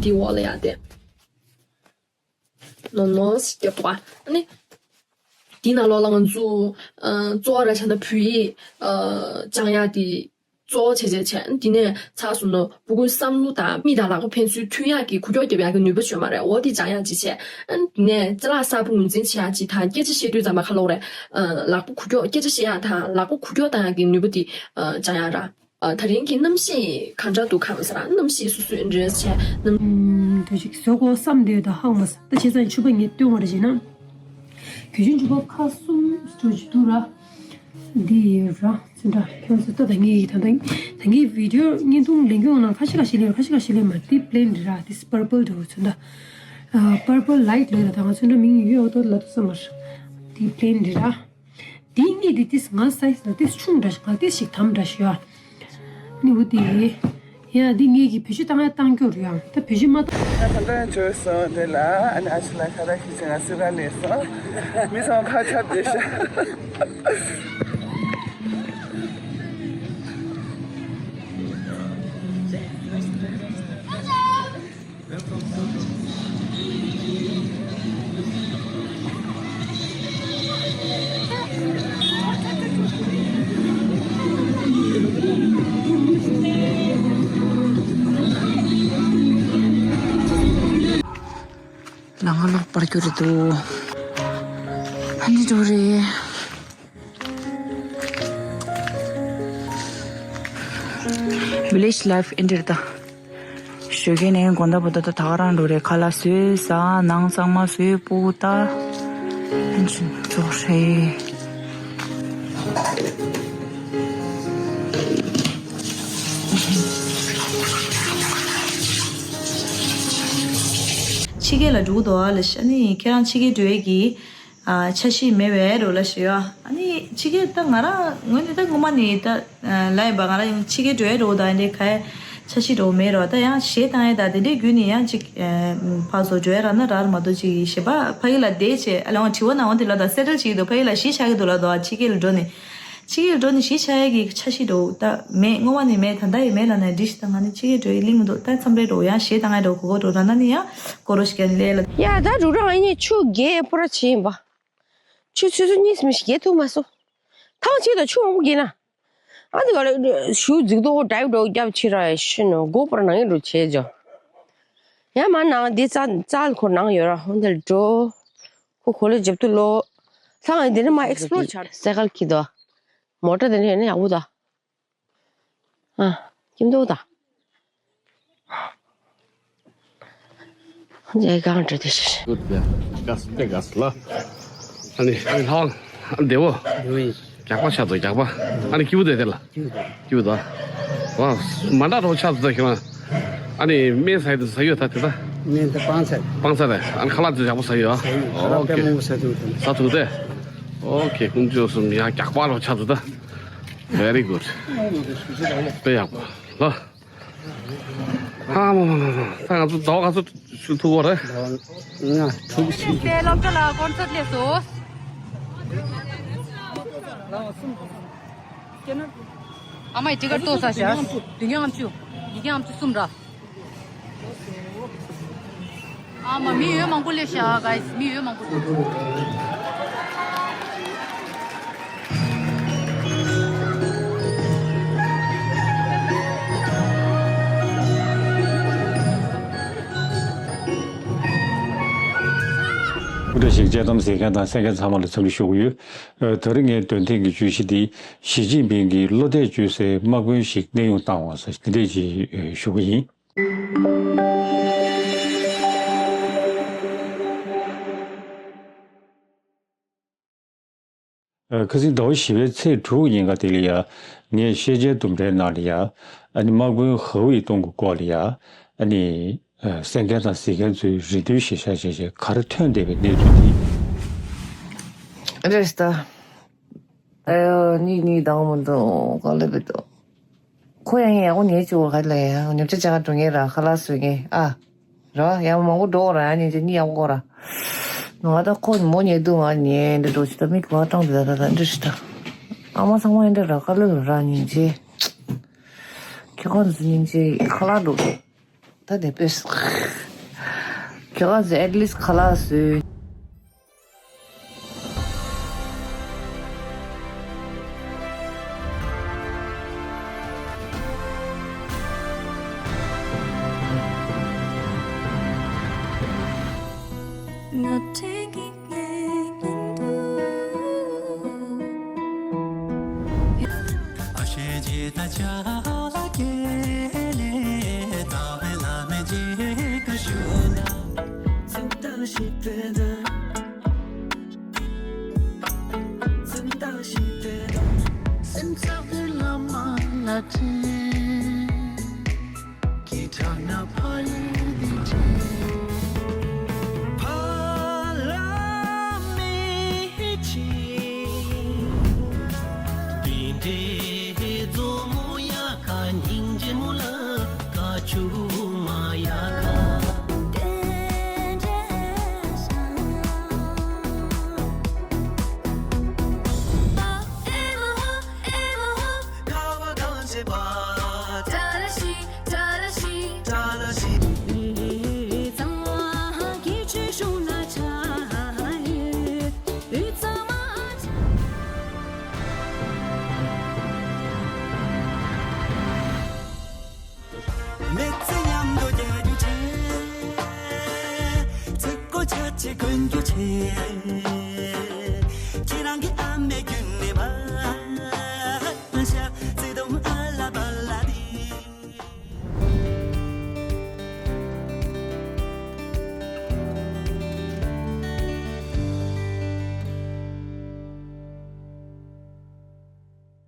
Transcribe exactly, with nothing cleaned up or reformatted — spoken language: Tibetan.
འདི་འོག་ལ་ཡ་དེ། ནོ་ནོ་ཞིག་རྒྱབ་པ། ཨ་ནི། འདི་ནང་ལོགས་ལ་ང་ཚོ་ཨ་གཙོ་བོ་ར་ཆ་ན་བོད་ཡིག་ཨ་སྦྱང་ཡག་དེ་གཙོ་བོ་བྱས་བྱས་བྱས། འདི་ནས་ཚར་སོང་ན་སྤུ་གུའི་བསམ་བློ་དང་མི་དང་ལག་པ་ཕན་ཚུན་མཐུན་ཡག་གི་འགུལ་སྐྱོད་རྒྱབ་ཡག་གི་ནུས་པ་བྱུང་མ་རེད། འོ་དེ་སྦྱང་ཡག་ཅིག་བྱས། ཨ་ནི་འདི་ནས་ཅ་ལག་གསར་པ་ངོས་འཛིན་བྱེད་ཡག་ཅིག་དང་། སྐད་ཆ་བཤད་དུས་ཙམ་པ་ཁ་ལོག་རེད། ཨ་ལག་པ་འགུལ་སྐྱོད། སྐད་ཆ་བཤད་ཡག་དང་ལག་པ་འགུལ་སྐྱོད་བཏང་ཡག་གི་ནུས་པ་དེ་ཨ་སྦྱང་ཡག་ར། ཨ་ད་རིང་གི་གནམ་གཤིས་གང་འདྲ་འདུག་ག་མ་ཟེར་ན། གནམ་གཤིས་སོ་སོས་འདྲེས་བྱས་གནམ། ཨུམ། དུས་ཅིག་བཟོ་དགོས་བསམ་བསྡད་ད་ཧང་མ་ཟེར། ད་བྱས་ཙང་ཕྱུ་པ་ངས་སྟོན་བ་རེ་བྱས་ན། གོས་ཆེན་ཕྱུ་པ་ཁག་གསུམ་སྤྲོད་ཀྱི་འདུག་ར། འདི་ཡོད་ར། ཚོན་ཁྲ་ཁྱོད་ཚོ་ལྟ། ད་ངས་ད་ད་ད་ངས་བི་ཌི་ཡོ་བརྙན་ཐུང་ལེན་རྒྱུ་ནང་ཁ་ཤས་ཁ་ཤས་ལེན། ཁ་ཤས་ཁ་ཤས་ལེན་མ། འདི་པི་ལེན་རེད་ར། འདི་པར་པལ་འདྲ་བོ་ཚོན་ཁྲ། ཨ་པར་པལ་ལའིཊ་ལོས་ར། ད་ང་ཚོན་ཁྲ་མིང་ཡོད་འོ་ཏོ་ལ་ཏོ་ས་མར། འདི་པི་ལེན་རེད་ར། དེ་གཉིས་དེ་ཏིས་ང་སའི་ཛི་ལ་ཏིས་ཆུང་འདྲ་ཞིག་ང་ཏིས་ཞིག་དམ་འདྲ་ཞིག་ཡོད། ནི་འུ་དེ་ཡ་དེ་ངེད་ཀྱི་བེད་སྤྱོད་བཏང་ཡ་བཏང་རྒྱུ་རེད། ཡང་ད་བེད་སྤྱོད་མ་བཏང་། ད་ད་འཇོག་སོང་དེ་ལ། ཨ་ནི་ཨ་ཆུ་ལ་ཁ་ར་ཁི་ཆེ་ང་སི་ར་ལས་སོང་། མི་སོང་ཁ་ཆབ་བདེ་ཤ། ལ་ང་ལོག་པར་གྱུར་འདུག་ཨ་ནི་འགྲོ་རེད། Village life in Derda. ཞོགས་ཀས་ནས་དགོང་དག་བར་དུ་ད་ག་རང་འགྲོ་རེད། ཁ་ལག་བཟོས་ཟ། ནང་གཙང་མ་བཟོས་སྤུ་གུ་ལྟ། ཨེ་ཅིག་ཙོག་རེད། ཕྱི་རྒྱལ་ལ་འགྲོ་གི་འདུག་ཨ་ལ་ཤ་ནི་ཁྱེད་རང་ཕྱི་རྒྱལ་འགྲོ་ཡས་ཀྱི། ཨ་འཆར་གཞི་མེད་པའི་རོ་ལ་ཞུ་ཡ། ཨ་ནི་ཕྱི་རྒྱལ་ད་ང་རང་ངོས་ནས་ད་ངོ་མ་ནི་ད་ལ་ཡིན་པ། ང་རང་ཡང་ཕྱི་རྒྱལ་འགྲོ་ཡ་རོ་ད་འདི་ག་འཆར་གཞི་རོ་མེད་རོ། ད་ཡང་གཞས་བཏང་ཡ་ད་དེ་འདྲའི་རྒྱུ་ནི་ཡང་ཅིག་ཕར་ཚུར་འགྲོ་ཡ་རག་ན་རག་མ་གཏོགས་ཅིག་གཞས་པ་ཕ་གི་ལ་བསྡད་བྱས། ཨ་ལ་ཡང་དྲི་བ་གནང་བ་དེ་ལ་ད་སེ་ཊལ་བྱེད་ཀྱི་འདུག་ཕ་གི་ལ་གཞིས་ཆགས་ཀྱི་འདུག་ལ་དོ། ཕྱི་རྒྱལ་ལ་འགྲོ་ནས། ཕྱི་རྒྱལ་འགྲོ་ནས་གཞིས་ཆགས་ཡས་ཀྱི་འཆར་གཞི་འགྲོ་ད་མེད། ངོ་མ་ནས་མེད། ད་ལྟ་ཡི་མེད་ལ་ནས་འདི་ཞིག་ད་ང་ནི་ཕྱི་རྒྱལ་འགྲོ་ཡི་གླེང་མི་འདུག་ད་མཚམས་རེ་འགྲོ་ཡང་གཞས་བཏང་ཡ་འགྲོ། གོ་གོ་འགྲོ་ད་ན་ནི་ཡང་གོ་རོ་ཞིག་ཀྱང་ལས་ལ། ཡ་ད་འགྲོ་རང་ཨ་ནི་ཆུ་རྒྱས་པོ་ར་ཆེ་ཡིན་པ། ཆུ་ཆུ་ཆུ་གཉིས་མི་ཞིག་རྒྱས་ཐུབ་མ་སོང་། ཐང་ཆེ་དང་ཆུ་མང་པོ་རྒྱས་ན། ཨ་ནི་ག་ལ་ཞུ་རྫིག་ཏོ་ཌའི་བི་འགྲོ་རྒྱབ་ཆེ་ར་ཤི་ནོ་སྒོ་པོ་ར་ནང་ཡིན་འགྲོ་བྱེད་ཇོ། ཡ་མ་ནང་འདི་རྩ་རྩ་ལ་ཁོ་ནང་ཡོད་ར། ཧོན་དལ་འགྲོ། ཁོ་གོ་ལེ་འཇབ་ཏུ་ལོ། ལྷང་ཨེ་འདི་ནི་མ་ཨེག་སི་པོ་ལོར་བྱ། སའི་ཀལ་ཁྱི་དོ། མོ་ཊ་དེ་ནི་ཡང་ཡག་པོ་དོ། ཨ། ཁྱིམ་དུ་དོ། ཨེ་གང་འདྲ་དེ་ཤི། ག་སུ་དེ་ག་སུ་ལ། ཨ་ནི་ཨ་ནི་ལྷང་ཨ་བདེ་བོ། བདེ་བོ་ཡིན། རྒྱགས་པ་ཆགས་འདུག་རྒྱགས་པ། ཨ་ནི་སྐྱིད་པོ་དེ་དེ་ལ། སྐྱིད་པོ་དང་། བ། མ་འདྲ་རོ་ཆགས་འདུག་ད་ཁྱེད་རང་། ཨ་ནི་སྨན་ཟ་ཡི་འདུག་ཟ་ཡོད་ད་དེ་ད། སྨན་དེ་སྤང་ཚར། སྤང་ཚར་རེད། ཨ་ནི་ཁ་ལག་ཚོ་ཡག་པོ་ཟ་ཡོད་ཨ། ཟ་ཡོད། ཁ་ལག་དཔེ་མང་པོ་ཟ་ཐུབ་དེ། ཟ་ཐུབ་དེ། ཨོ་ཁེ། ཀུན་སྤྱོད་གསུམ་ཡང་རྒྱགས་པ་རོ་ཆགས་འདུག་ད། Very good། དཔེ་ཡག་པོ་ལ། ཧ་མ་མ་མ་མ། ད་ང་ཚོ་ཟླ་བ་ག་ཚོད་ཞུ་ཐུབ་པ་རེད། ང་ཐུག་ཞིག་དེ་སློབ་གྲྭ་ལ་ཀོན་སར་ཊི་སླེབས་སོང་། ཨ་མའི་ཊི་ཀེ་ཊི་ཏོག་ཙམ་བཞག་བདུན་བརྒྱ་ལྔ་བཅུ། བདུན་བརྒྱ་ལྔ་བཅུ་གསུམ་ར། ཨ་མ་མི་ཡོད་མང་པོ་སླེབས་ཤག་ག་ཡིས། མི་ཡོད་མང་པོ་འདུག་སྐུ་བཀྲ་ཤིས། དཔྱད་གཏམ་གཟིགས་མཁན་དང་གསན་མཁན་ཚང་མ་ལ་འཚམས་འདྲི་ཞུ་གི་ཡོད། ཨ། ད་རིང་ངའི་འདོན་ཐེངས་ཀྱི་བརྗོད་གཞི་འདི་ཞི་ཅིན་ཕིང་གིས་བློ་གཏད་བཅོལ་སའི་དམག་དཔོན་ཞིག་གནས་དབྱུང་བཏང་བ་ཟེར་འདི་འདྲས་ཅིག་ཞུ་གི་ཡིན། ཨ། ཁ་སང་ཟླ་བ་བཞི་པའི་ཚེས་དྲུག་ཉིན་ཀ་དེ་ལ་ཡ། ངས་ཤེས་བྱའི་ལྡུམ་རའི་ནང་ལ་ཡ། ཨ་ནི་དམག་དཔོན་ཧའོ་ཝེ་ཏུང་གི་སྐོར་ལ་ཡ། ཨ་ནི་ཨ། གསན་མཁན་དང་གཟིགས་མཁན་ཚོས་རེ་འདུན་གཞིར་བཞག་བྱས་བྱས་ག་རེ་ཐོན་བསྡད་པའི་གནས་ཚུལ་དེ། རེད་ད། ཨེ་ཡོ། གཉིད་གཉིད་དྭངས་མོ་འདུག་ག་ལེ་བི་འདུག་ཁོ་ཡང་ཡག་པོ་ཉལ་བཅུག་ག་ལེ། ཡང་ཉོ་ཆ་ཅག་འགྲོ་ངེས་ར། ཁ་ལག་བཟོ་ངེས་ཨ། ར་ཡང་མང་པོ་འགྲོ་ར། ཡང་ཉིན་གཅིག་གཉིད་ཡག་པོ་གོ་ར། ང་ད་ཁོ་མོ་ཉལ་དུས་ང་ཉལ་འདྲ་འགྲོ་ཆུ་ད་མིག་བག་སྐྲངས་དེ་ད་ད་ད་འདྲ་ཞིག་ད། ཨ་མ་ཚང་མ་ཡང་འདྲ་ར། ག་ལེ་ལ་ར་ཉིན་གཅིག་ཁྱོད་ཁོ་ཚོ་ཉིན་གཅིག་ཁ་ལག་འགྲོ་གི་ད་དེ་པེ་སི། ཁྱོད་ཚོས་at least ཁ་ལག་བཟོས། སེམས་ཚབ་ཏུ་བླ་མ་ལ་དྲིས། ཀྱི་དྲག་ན་ཕ་ཡུལ་འདི་དྲིས། ཕ་ལ་མི་ཕྱིན། དེ་འདྲའི་མཛོ་མོ་ཡ་ཁ་སྙིང་རྗེ་མོ་ལ་ཀ་ཆུ་མ་ཡ་ཁ། དེ་འདྲའི་ཤ། ཁ་བ་གང་བྱེད་པ། ཏྲ་ལ་ཤི། ཏྲ་ལ་ཤི། ཏྲ་ལ་ཤི། ཡི་ཙམ་གྱི་ཆོས་ཞུ་ན་ཆ་ཡི། ཡི་ཙམ་མེ་ཙི་མཉམ་དུ་རྒྱག་རྒྱུ་བྱེད། ཚིག་གོ་ཆ་ཆེ་གོན་རྒྱུ་བྱེད།